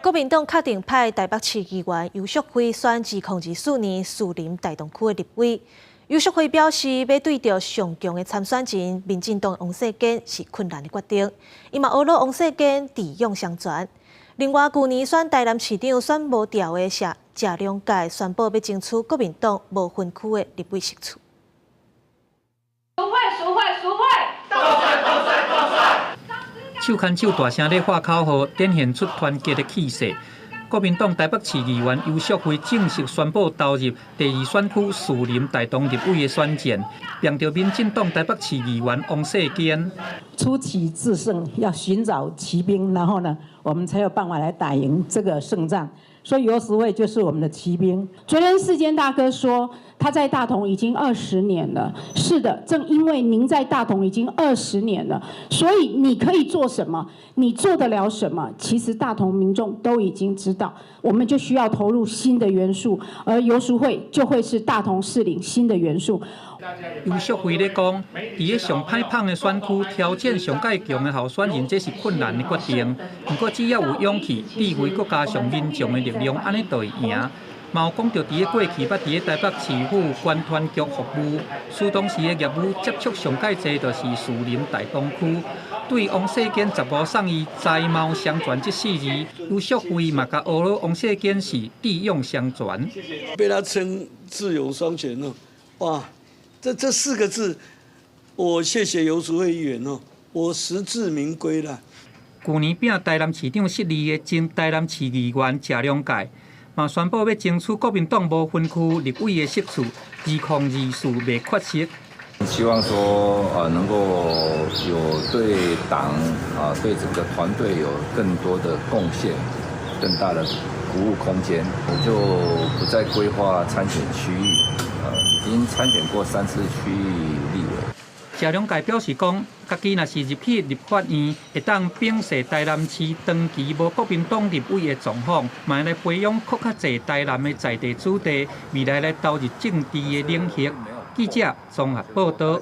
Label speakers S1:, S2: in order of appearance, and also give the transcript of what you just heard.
S1: 國民黨確定派臺北市議員游淑慧選2024年士林大同區的立委。游淑慧表示，欲對著上強的參選人民進黨王世堅是困難的決定。伊嘛呵咾王世堅智勇雙全。另外，舊年選臺南市長選無牢的謝謝良介宣布欲爭取國民黨無分區的立委席次。
S2: 淑慧，淑慧，淑慧，
S3: 手牽手大聲咧喊口號，展現出團結的氣勢。國民黨臺北市議員游淑慧正式宣布投入第二選區士林大同立委的選戰，拚著民進黨臺北市議員王世堅。
S4: 出奇制勝，要尋找奇兵，然後呢，我們才有辦法來打贏這個勝仗。所以游淑慧就是我們的奇兵。
S5: 昨天世堅大哥說他在大同已經20年了。是的，正因為您在大同已經二十年了，所以你可以做什麼，你做得了什麼，其實大同民眾都已經知道。我們就需要投入新的元素，而游淑慧就會是大同士林新的元素。
S3: 游淑慧咧講，佇咧上歹碰的選區挑戰上蓋強的候選人，這是困難的決定。毋過只要有勇氣、智慧，閣加上民眾的力量，按呢就會贏。嘛有講著佇咧過去捌佇咧臺北市府觀團局服務，使當時的業務接觸上蓋濟，就是士林大同區。對王世堅15送伊才貌雙全這四字，游淑慧嘛共呵咾王世堅是智勇雙全。
S6: 被他稱智勇雙全哦，哇！這四個字，我謝謝游淑慧議員哦，我實至名歸啦。
S3: 舊年拚臺南市長失利的前臺南市議員謝良介，嘛宣布欲爭取國民黨無分區立委的席次，2024袂缺席。
S7: 希望說啊，能夠有對黨啊，對整個團隊有更多的貢獻，更大的服務空間，我就不再規劃參選區域，已經參選過三次區域立委。
S3: 謝良介表示講，家己若是入去立法院，會當摒除臺南市長期無國民黨立委的狀況，嘛來培養閣較濟臺南的在地子弟，未來來投入政治的領域。記者綜合報道。